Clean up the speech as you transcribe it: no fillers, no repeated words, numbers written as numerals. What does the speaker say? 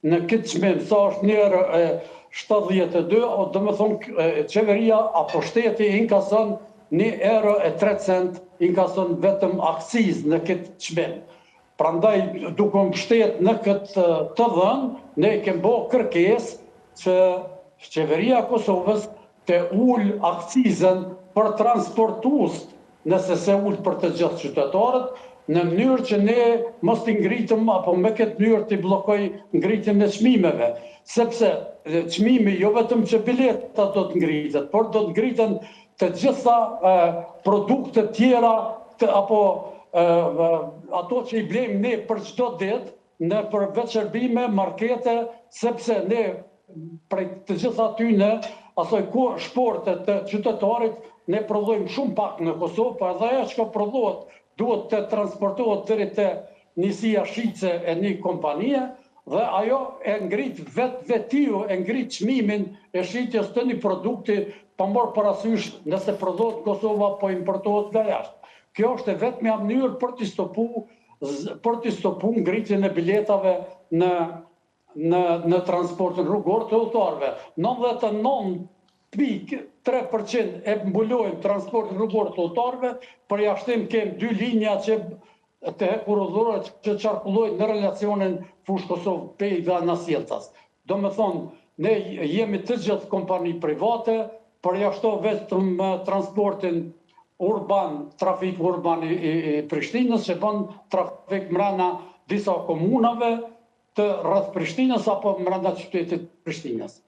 Në këtë çmim sa është 1 euro e 72, o domethonë qeveria apo shteti inkason 1 euro e 3 cent, inkason vetëm akcizë në këtë çmim. Prandaj, duke u mbështet në këtë të dhënë, ne kem bo kërkesë që qeveria e Kosovës të ulë akcizën për transportuesit, nëse s'e ul për të gjithë qytetarët, në mënyrë që ne mos t'i ngritëm apo me këtë mënyrë t'i bllokoj ngritjen e çmimeve, sepse çmimi jo vetëm që bileta do të ngritet, por do të ngriten të gjitha produktet tjera të, apo ato që i blejmë ne për çdo ditë, nëpër vetëshërbime, markete, sepse ne prej të gjitha atyne, asaj ku shporte të qytetarit, ne prodhojmë shumë pak në Kosovë, po edhe ajo çka prodhohet duhet të transportohet deri te njësia shitëse e një kompanie dhe ajo e ngrit vetvetiu e ngrit çmimin e shitjes të një produkti pa marrë parasysh nëse prodhohet në Kosovë apo importohet nga jashtë. Kjo është e vetmja mënyrë për t'i stopu për t'i stopu ngritjen e biletave në në në transportin rrugor të udhëtarëve. 99.3% e mbulojmë transportin rrugor të udhëtarëve, përjashtim kem dy linja që të hekurudhore që qarkullojnë në relacionin Fushë Kosovë Pejë dhe anasjelltas. Domethonë, ne jemi të gjithë kompani private, përjashto vetëm transportin urban, trafik urban i, i, i Prishtinës, që bën trafik mrena disa komunave të rreth Prishtinës apo mrena qytetit Prishtinës.